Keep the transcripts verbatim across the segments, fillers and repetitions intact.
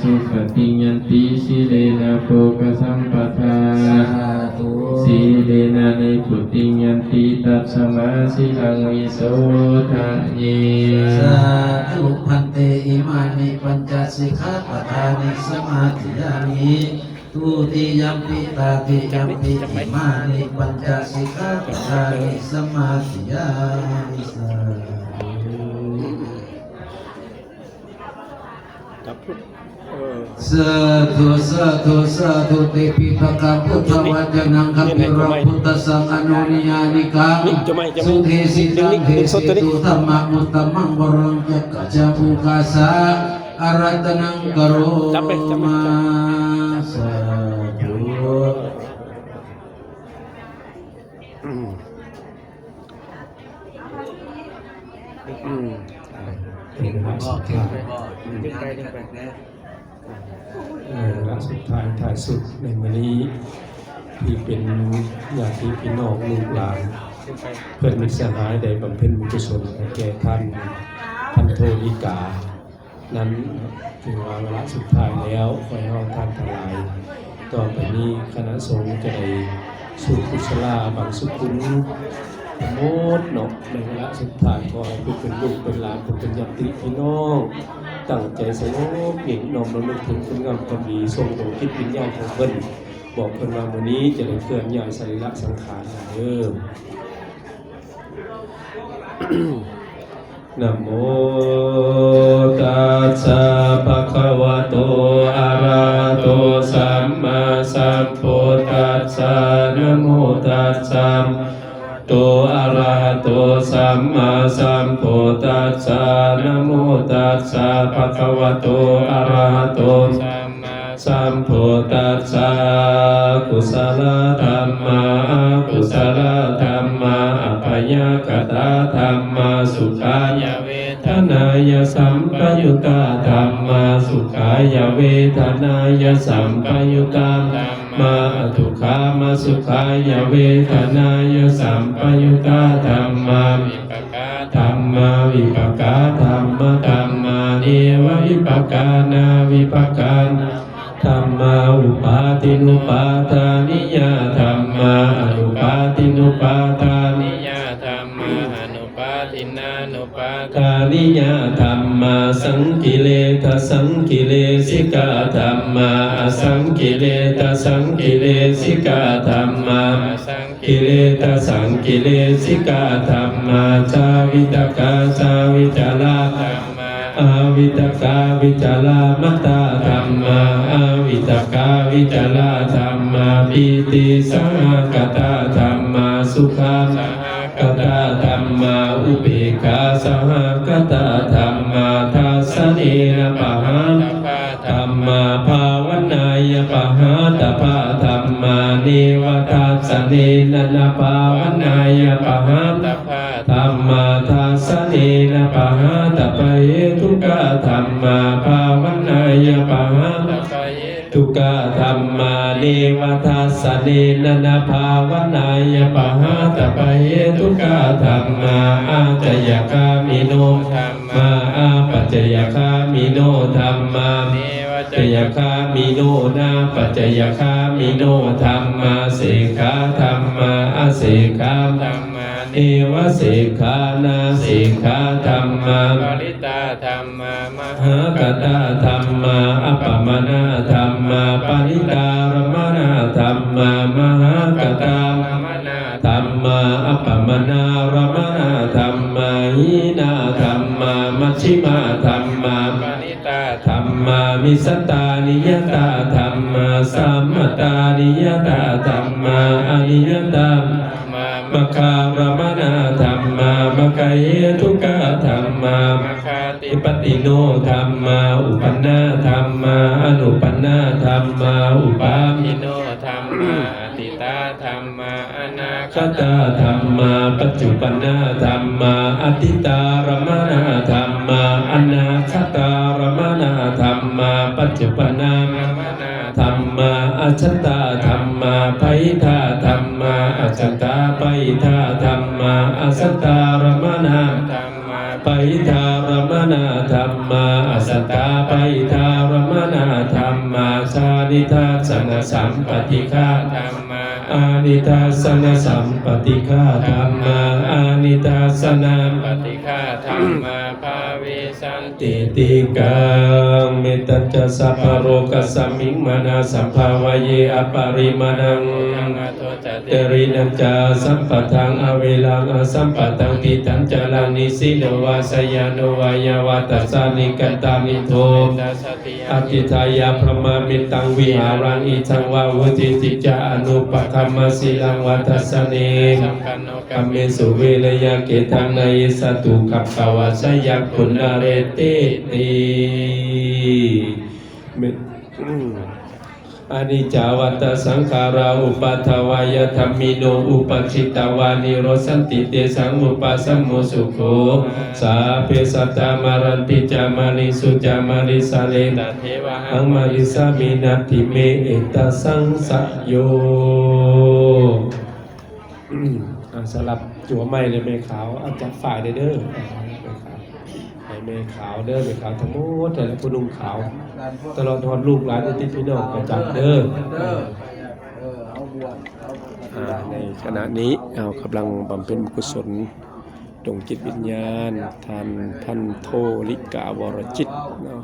Supatiṃ yanti sīlena bhogasampadā. Sādhu. Sīlena nibbutiṃ yanti tasmā sīlaṃ visodhaye. Sādhu bhante, imāni pañca sikkhāpadāni samādiyāmi. Dutiyampi tatiyampi imāni pañca sikkhāpadāni samādiyāmi. Sādhu. Sādhu, sādhu, sādhu. Tipitaka buddhavacanaṃ gambhīraṃ buddhasaṅghanoniyānikaṃ sudesitaṃ desetu dhammamuttamaṃ varaṃ yakkhajambukassa ārādhanaṃ karoma. Sādhu. อืม อืม เอกสารสุดท้าย เอกสารสุดท้าย ท้ายสุดในมื้อนี้ ที่เป็นญาติพี่น้องลูกหลาน เพื่อนมิตรสหายได้บำเพ็ญบุญกุศลให้แก่ท่านพันโทนิกา นั้นถือว่าวาระสุดท้ายแล้ว ขอให้เฮาท่านทั้งหลาย ต่อไปนี้คณะสงฆ์จะได้สูบกุศลาบังสุกุลทั้งหมดเนาะ ในวาระสุดท้าย ขอให้ผู้เป็นลูกเป็นหลาน ผู้เป็นญาติพี่น้อง ตั้งใจสงบนิ่ง น้อมรำลึกถึงคุณงามความดี ส่งดวงจิตวิญญาณของเพิ่น บอกเพิ่นว่ามื้อนี้จะได้เคลื่อนย้ายสรีระสังขารเด้อ Namo tassa bhagavato arahato sammāsambuddhassa. Namo tassa bhagavato arahato sammāsambuddhassa. Namo tassa bhagavato arahato sammā sambuddhassa. Kusalā dhammā, akusalā dhammā, abyākatā dhammā, sukhāya vedanāya sampayuttā dhammā, adukkhamasukhāya vedanāya sampayuttā dhammā, adukkhamasukhāya vedanāya sampayuttā dhammā, vipākā dhammā, vipākadhammadhammā, nevavipākanavipākadhammadhammā, upādinnupādāniyā dhammā, anupādinnupādāniyā dhammā, anupādinnānupādāniyā dhammā, saṅkiliṭṭhasaṅkilesikā dhammā, asaṅkiliṭṭhasaṅkilesikā dhammā, asaṅ kiliṭṭhasaṅkilesikā dhammā, cāvitakā cāvicalā dhammā, avitakkāvicalamattā dhammā, avitakkāvicalā dhammā, pītisahagatā dhammā, sukhasahagatā dhammā, upekkhāsahagatā dhammā. Dassanena pahātabbā dhammā, bhāvanāya pahātabbā dhammā, nevadassanena na bhāvanāya pahātabbā dhammā, dassanena pahātabbahetukā dhammā, bhāvanāya pahātabbahetukā dhammā, nevadassanena na bhāvanāya pahātabbahetukā dhammā. Ācayagāmino dhammā, apacayagāmino dhammā, nevaccayagāmino nāpacayagāmino dhammā, sekkhā dhammā, asekkhā dhammā, nevasekkhā nāsekkhā dhammā, parittā dhammā, mahaggatā dhammā, appamāṇā dhammā, parittārammaṇā dhammā, mahaggatārammaṇā dhammā, appamāṇārammaṇā dhammā, hīnā dhammā, majjhimā dhammā, paṇītā dhammā, micchattaniyatā dhammā, sammattaniyatā dhammā, aniyatā dhammā, maggārammaṇā dhammā, maggahetukā dhammā, maggādhipatino dhammā, uppannā dhammā, anuppannā dhammā, uppādino dhammā, atītā dhammā, anāgatā dhammā, paccuppannā dhammā, atītārammaṇā dhammā, anāgatārammaṇā dhammā, paccuppannārammaṇā dhammā, ajjhattā dhammā, bahiddhā dhammā, ajjhattabahiddhā dhammā, ajjhattārammaṇā dhammā, bahiddhārammaṇā dhammā, ajjhattabahiddhārammaṇā anidassanāsampattikā dhammā, anidassanāsampattikā dhammā, anidassanāsampattikā dhammā bhavissantīti. Kaṃ mettañca sabbalokasmiṃ mānasambhāvaye aparimāṇaṃ. Uddhaṃ adho ca tirañca asambādhaṃ averaṃ asapattaṃ. Tiṭṭhaṃ caraṃ nisinno vā sayāno vā yāvatassa nikkhattaṃ niddho adhiṭṭheyya brahmametaṃ vihāraṃ. Icchaṃ vā vutthiṃ saccaṃ anupagamma sīlaṃ vā dassanāya kāmesu vineyya gedhaṃ na hi jātu gabbhaseyyaṃ punaretīti. Aniccā vata saṅkhārā uppādavayadhammino uppajjitvā nirujjhanti tesaṃ vūpasamo sukho. Sabbe sattā maranti ca mariṃsu ca marissare tathevāhaṃ marissāmi natthi me ettha saṃsayo. อ่า สำหรับจั่วไม้และแม่ขาว เอาจับฝ่ายเด้อ ให้แม่ขาวเด้อ แม่ขาวทั้งหมด แต่ละผู้นุ่งขาว ตลอดฮอดลูกหลานญาติพี่น้องก็จับเด้อ เออ เอาบวช เอาบวช อ่า ในขณะนี้เรากำลังบำเพ็ญกุศลดวงจิตวิญญาณ ท่านพันโท ลิกา วรจิต เนาะ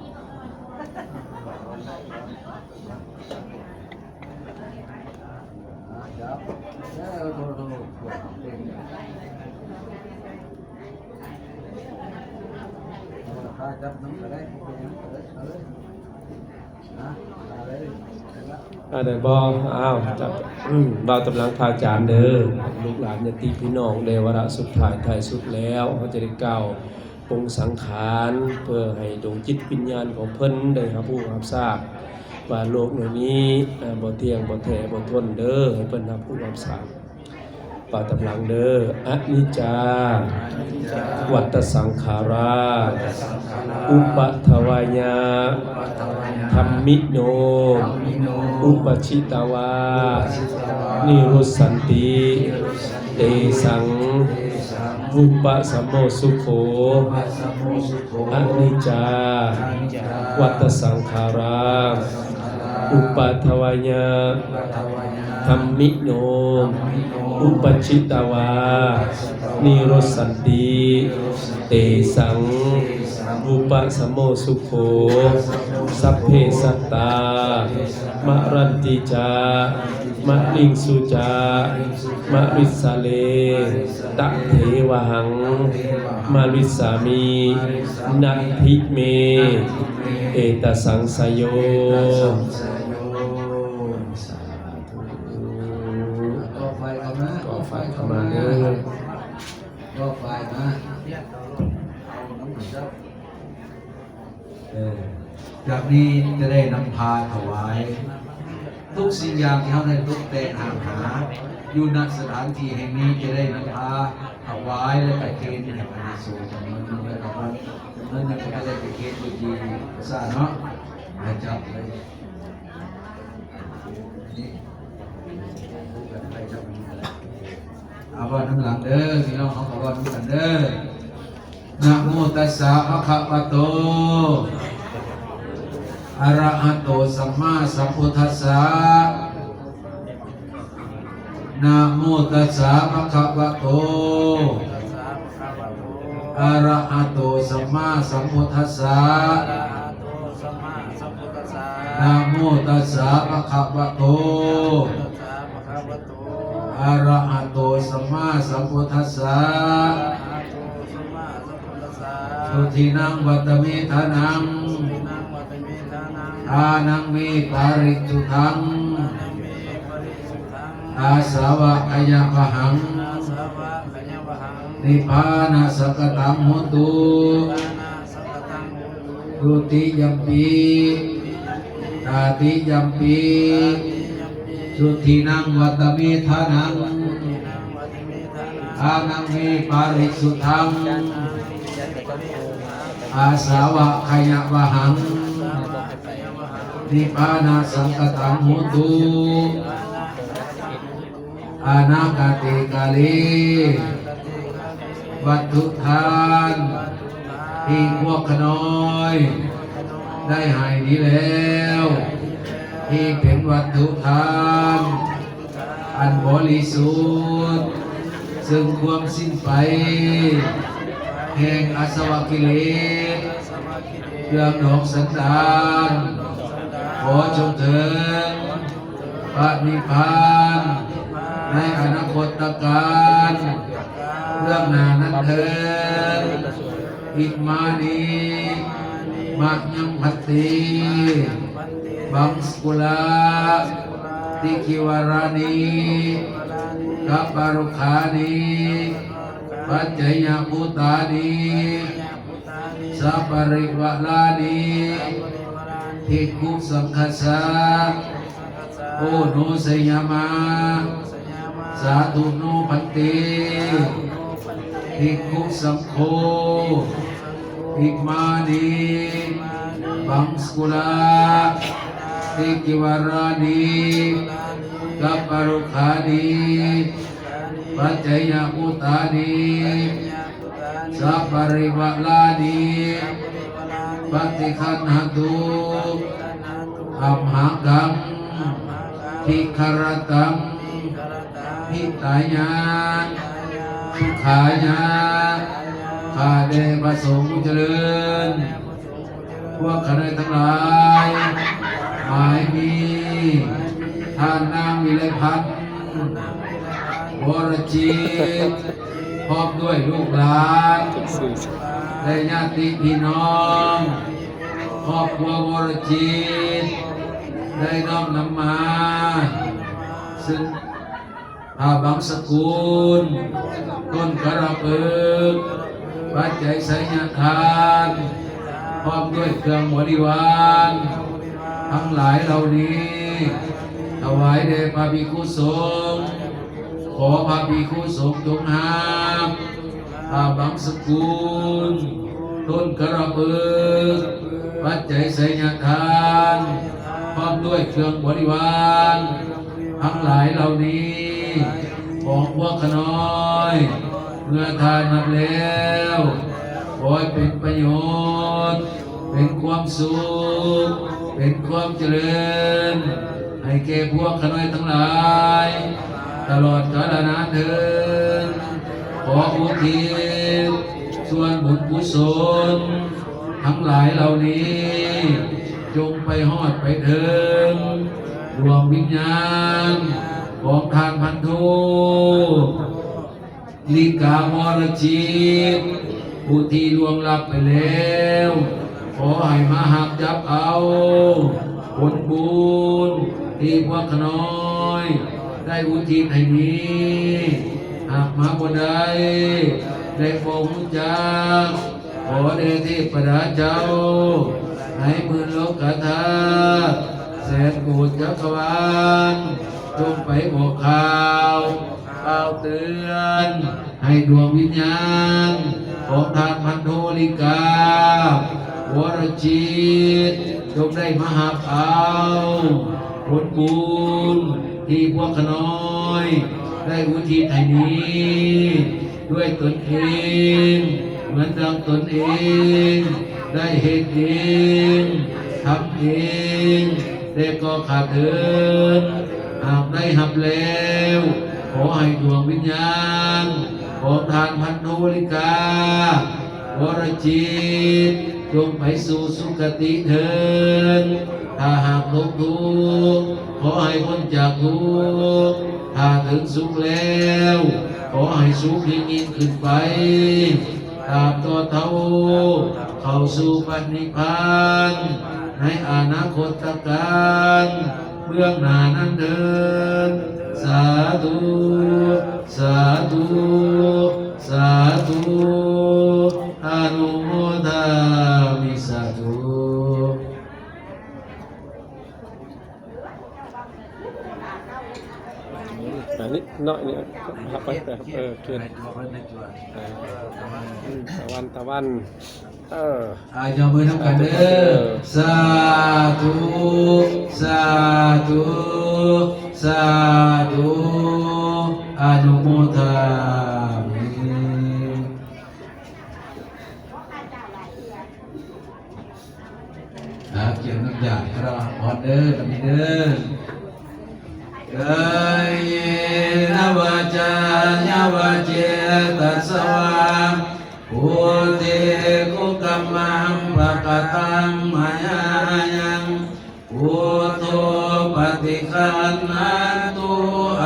อ่า ได้บ่ อ้าว จับ บ่าวตำหลังพระอาจารย์เด้อ ลูกหลานญาติพี่น้อง ในวาระสุดท้ายท้ายสุดแล้ว เขาจะได้กล่าว ปลงสังขาร เพื่อให้ดวงจิตวิญญาณของเพิ่นได้รับรู้รับทราบว่าโลกหน่วยนี้ เอ่อ บ่เที่ยง บ่แท้ บ่ทนเด้อ ให้เพิ่นรับรู้รับทราบ ว่าตำหลังเด้อ Aniccā vata saṅkhārā uppādavayadhammino uppajjitvā nirujjhanti tesaṃ vūpasamo sukho. Aniccā vata saṅkhārā uppādavayadhammino uppajjitvā nirujjhanti tesaṃ vūpasamo sukho. Sabbe sattā maranti ca mariṃsu ca marissare tathevāhaṃ marissāmi natthi me ettha saṃsayo. สาธุ ก่อไฟเข้ามา ก่อไฟเข้ามาเด้อ ก่อไฟมา เออ จากนี้จะได้นำพาถวาย ทุกสิ่งอย่างที่เราได้ตกแต่งหา อยู่ ณ สถานที่แห่งนี้ จะได้นำพาถวายและประเคนแห่งอานิสงส์จำนวนหนึ่ง และก็จำนวนหนึ่งก็จะได้ประเคนอยู่ที่ศาลเนาะ ให้จับเลย เอาว่าทั้งหลังเด้อ พี่น้องเขาก็ว่าทั้งหลังเด้อ Namo tassa bhagavato arahato sammāsambuddhassa. Namo tassa bhagavato arahato sammāsambuddhassa. Namo tassa bhagavato arahato sammāsambuddhassa. Sudinnaṃ vata me dānaṃ, dānaṃ me parisuddhaṃ, āsavakkhayāvahaṃ, nibbānasaṅkhataṃ hotu. Dutiyampi tatiyampi sudinnaṃ vata me dānaṃ, dānaṃ me parisuddhaṃ, āsavakkhayāvahaṃ, nibbānasaṅkhataṃ hotu. Anāgatī-kālī วัตถุทานที่พวกข้าน้อยได้ให้นี้แล้ว ນີ້ເປັນວັດຖຸທານອັນບໍລິສຸດ ເຊິ່ງຄວາມສິ້ນໄປແຫ່ງອາສະວະກິເລດ ເຄື່ອງດອງສັນດານ ຂໍຈົ່ງເຖິງພະນິບພານໃນອະນາຄົດຕະການ ເບື້ອງໜ້ານັ້ນເທີນ. Imāni mayaṃ bhante baṃsukūlā tikivarāni kapārugghāni paccayabhūtāni saparivārāni bhikkhusaṅghassa oṇojayāma. Sādhu no bhante bhikkhusaṅgho imāni baṃsukūlā tikivarāni kapārugghāni paccayabhūtāni saparivārāni paṭiggaṇhātu amhākaṃ dīgharattaṃ hitāya sukhāya. ຂ້າແດ່ພະສົງຜູ້ຈະເລີນ ພວກຂ້ານ້ອຍທັງຫຼາຍ ໝາຍມີທ່ານນາງວິໄລພັນ ວໍລະຈິດ ພ້ອມດ້ວຍລູກຫຼານ ແລະ ຍາດຕິພີ່ນ້ອງ ຄອບຄົວວໍລະຈິດ ໄດ້ນ້ອມນຳມາ ຊຶ່ງ ຜ້າບັງສະກຸນ ຕົ້ນກະລະພຶກ ປັດໄຈໄສຍະທານ ພ້ອມດ້ວຍເຄື່ອງບໍລິວານ ທັງຫຼາຍເຫຼົ່ານີ້ ຖວາຍແດ່ພະພິກຂຸສົງ. ຂໍພະພິກຂຸສົງຈົ່ງຮັບ ຜ້າບັງສະກຸນ ຕົ້ນກະລະພຶກ ປັດໄຈໄສຍະທານ ພ້ອມດ້ວຍເຄື່ອງບໍລິວານ ທັງຫຼາຍເຫຼົ່ານີ້ ຂອງພວກຂ້ານ້ອຍ ເມື່ອທ່ານຮັບແລ້ວ ຂໍໃຫ້ເປັນປະໂຫຍດ ເປັນຄວາມສຸກ ເປັນຄວາມຈະເລີນ ໃຫ້ແກ່ພວກຂ້ານ້ອຍທັງຫຼາຍ ຕະຫຼອດກາລະນານເທີນ. ຂໍອຸທິດສ່ວນບຸນກຸສົນ ທັງຫຼາຍເຫຼົ່ານີ້ ຈົ່ງໄປຮອດໄປເຖິງ ດວງວິນຍານ ຂອງທ່ານພັນໂທ ລິກາ ວໍລະຈິດ ຜູ້ທີ່ລ່ວງລັບໄປແລ້ວ ຂໍໃຫ້ມາຮັບຈັບເອົາຜົນບຸນ ທີ່ພວກຂ້ານ້ອຍ ໄດ້ອຸທິດໃຫ້ນີ້ ຫາກມາບໍ່ໄດ້ ແລະ ບໍ່ຮູ້ຈັກ ຂໍແດ່ເທບປະດາເຈົ້າ ໃນໝື່ນໂລກະທາດ ແສນໂກດຈັກກະວານ ຈົ່ງໄປບອກກ່າວ ກ່າວເຕືອນ ໃຫ້ດວງວິນຍານ ຂອງທ່ານພັນໂທລິກາ ວໍລະຈິດ ຈົ່ງໄດ້ມາຮັບເອົາ ຜົນບຸນ ທີ່ພວກຂ້ານ້ອຍ ໄດ້ອຸທິດໃຫ້ນີ້ ດ້ວຍຕົນເອງ ເໝືອນດັ່ງຕົນເອງ ໄດ້ເຮັດເອງ ທຳເອງ ແຕ່ກໍຂາດເຂີນ ຫາກໄດ້ຮັບແລ້ວ ຂໍໃຫ້ດວງວິນຍານ ຂອງທ່ານພັນໂທລິກາ ວໍລະຈິດ ຈົ່ງໄປສູ່ສຸຄະຕິເທີນ. ຖ້າຫາກຕົກທຸກ ຂໍໃຫ້ພົ້ນຈາກທຸກ, ຖ້າເຖິງສຸກແລ້ວ ຂໍໃຫ້ສຸກຍິ່ງໆຂຶ້ນໄປ, ຕາບຕໍ່ເທົ່າເຂົ້າສູ່ພະນິບພານ ໃນອະນາຄົດຕະການເບື້ອງໜ້ານັ້ນເທີນ. ສາທຸ ສາທຸ ສາທຸ ອະນຸໂມທາມິ ສາທຸ. ອັນນີ້ໜ້ອຍນີ້ ຮັບໄປ ເອີ ເຊີນ ເອີ ອືມ ຕາວັນ ຕາວັນ ເອີ ອາ ຍົກມືນຳກັນເດີ ສາທຸ ສາທຸ ສາທຸ ອະນຸໂມທາມິ. ນະ ກຽມນ້ຳຢາດຄາຣາວະ พรเด้อ บัดนี้เด้อ Kāyena vācāya va cetasā vā, buddhe kukammaṃ pakataṃ mayā yaṃ, buddho paṭiggaṇhatu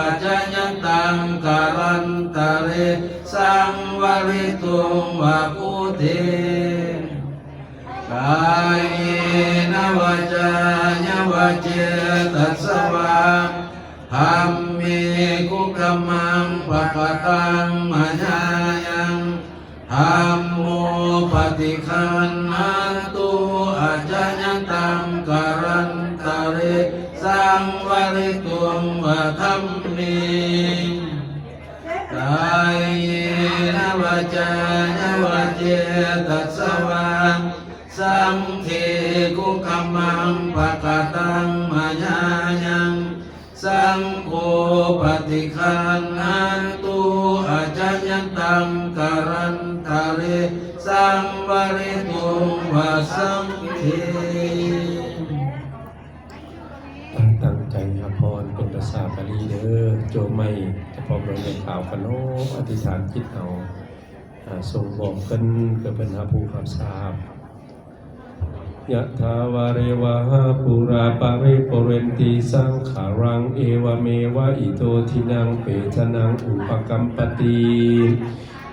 accayantaṃ, kālantare saṃvarituṃ va buddhe. Kāyena vācāya va cetasā vā, dhamme kukammaṃ pakataṃ mayā yaṃ, dhammo paṭiggaṇhatu accayantaṃ, kālantare saṃvarituṃ va dhamme. Kāyena vācāya va cetasā vā, saṅghe kukammaṃ pakataṃ mayā yaṃ, saṅgho paṭiggaṇhatu accayantaṃ, kālantare saṃvarituṃ va saṅghe. ຕັ້ງໃຈຮັບພອນເປັນພາສາບາລີເດີ້ ໂຈໄມ ຈະພ້ອມດ້ວຍແມ່ຂາວກັນເນາະ ອະທິຖານຈິດເຮົາ ອ່າ ສົ່ງບອກເພິ່ນ ເພື່ອເພິ່ນຮັບຮູ້ຮັບຊາບ. Yathā vārivahā pūrā paripūrenti sāgaraṃ, evameva ito dinnaṃ petānaṃ upakappati.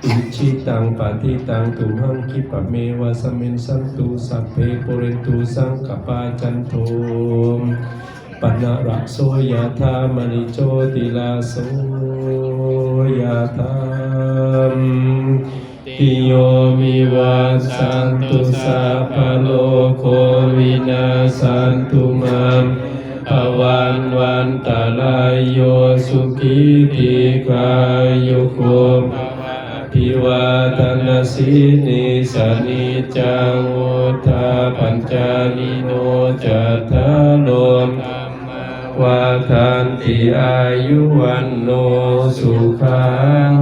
Icchitaṃ patthitaṃ tumhaṃ khippameva samijjhatu, sabbe pūrentu saṅkappā, cando paṇṇaraso yathā, maṇi jotiraso yathā. Sabbītiyo vivajjantu, sabbarogo vinassatu, mā te bhavatvantarāyo, sukhī dīghāyuko bhava. Abhivādanasīlissa niccaṃ vuḍḍhāpacāyino, cattāro dhammā vaḍḍhanti, āyu vaṇṇo sukhaṃ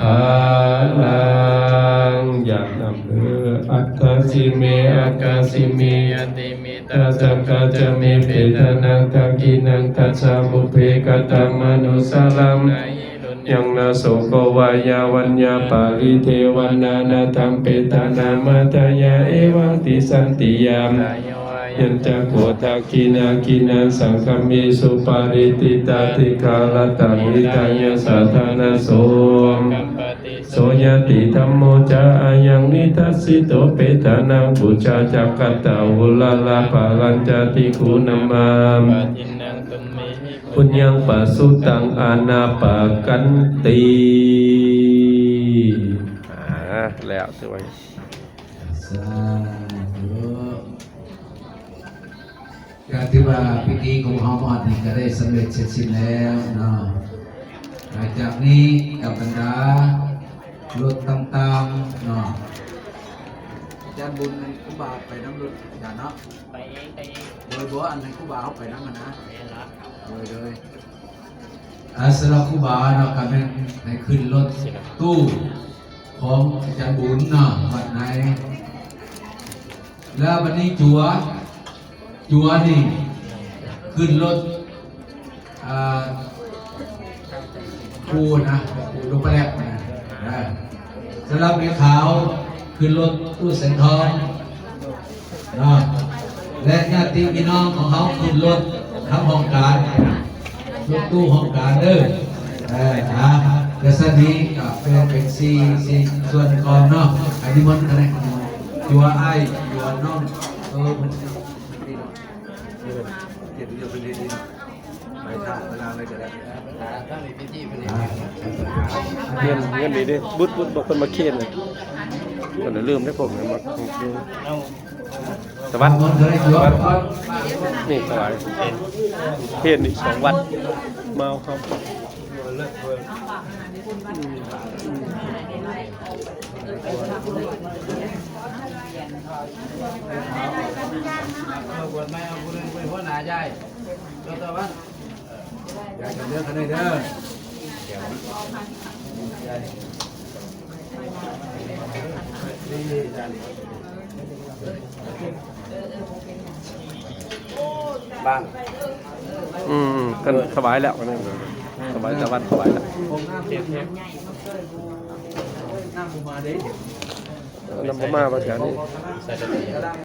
balaṃ. ຢາກນຳເດີ້ Atthāsi me akāsi me, ñātimittā sakhā ca me, petānaṃ dakkhiṇaṃ dajjā, pubbe katamanussaraṃ. Na hi ruṇṇaṃ na soko vā, yā vaññā paridevanā, nāthaṃ petānamatthāya, evaṃ tiṭṭhanti yaṃ. Yañca kho dakkhiṇā, khiṇaṃ saṅghamhi, supatiṭṭhitā dīgharattaṃ hitāyassa, ṭhānaso so ñātidhammo ca, ayaṃ nidassito, petānaṃ pūjā ca katā, uḷārā balañca bhikkhūnaṃ, mahappuññaṃ pasutaṃ anappakanti. ອ່າ ແລ້ວ ຖືວ່າ ສາທຸ ກໍຖືວ່າພິທີຂອງເຮົາມາຮອດນີ້ກໍໄດ້ສຳເລັດເສັດສິ້ນແລ້ວເນາະ. ຫຼັງຈາກນີ້ກັບບັນດາລົດຕ່າງໆເນາະ ອາຈານບຸນ ແມ່ນຄູບາໄປນຳລົດອາຈານເນາະ? ໄປເອງ ໄປເອງ. ໂດຍບໍ່ ອັນໃຫ້ຄູບາເຮົາໄປນຳຫັ້ນນະ. ແມ່ນລະ. ໂດຍ ໂດຍ. ອາ ສຳລັບຄູບາເນາະ ກໍແມ່ນໃຫ້ຂຶ້ນລົດຕູ້ຂອງອາຈານບຸນເນາະ ວັດໃນ. ແລ້ວບັດນີ້ຈົວ ຈົວນີ້ຂຶ້ນລົດ ອ່າ ປູ່ນະ ປູ່ ລູກປາແລັບນະ. ອ່າ ສຳລັບແມ່ຂາວຂຶ້ນລົດຕູ້ແສງທອງເນາະ ແລະ ຍາດຕິພີ່ນ້ອງຂອງເຮົາຂຶ້ນລົດນຳຫ້ອງການ ລົດຕູ້ຫ້ອງການເດີ້. ເອີ ອ່າ ແລະ ຊັ້ນນີ້ກໍແບ່ງເປັນສີ່ ສີ່ສ່ວນກ່ອນເນາະ. ອາ ນິມົນຄະແນນ ຈົວອ້າຍ ຈົວນ້ອງ ເອີ ເພິ່ນ ເງິນ ເງິນນີ້ເດ້ ບຸດ ບຸດ ບອກເພິ່ນມາເຄນ ເພິ່ນລືມໄດ້ ພວກນີ້ມາ ສະຫວັດ ນີ້ ຖວາຍເຄນນີ້ ສອງວັດ ມາເອົາເຂົ້າ. ເອີ ບວດໃໝ່ເອົາຜູ້ໜຶ່ງເປັນຫົວໜ້າຍ້າຍ ເຈົ້າຕາວັນ ຍ້າຍກັນເດີ້ ຄັນໃດເດີ້. ນີ້ ຈານນີ້. บ้าน อืมอืมเพิ่นถวายแล้วอันนั้นถวายตะวันถวายแล้ว เจ็ดเทป น้ำบ่มาบ่เสียนี่ ใส่ตะเกียบ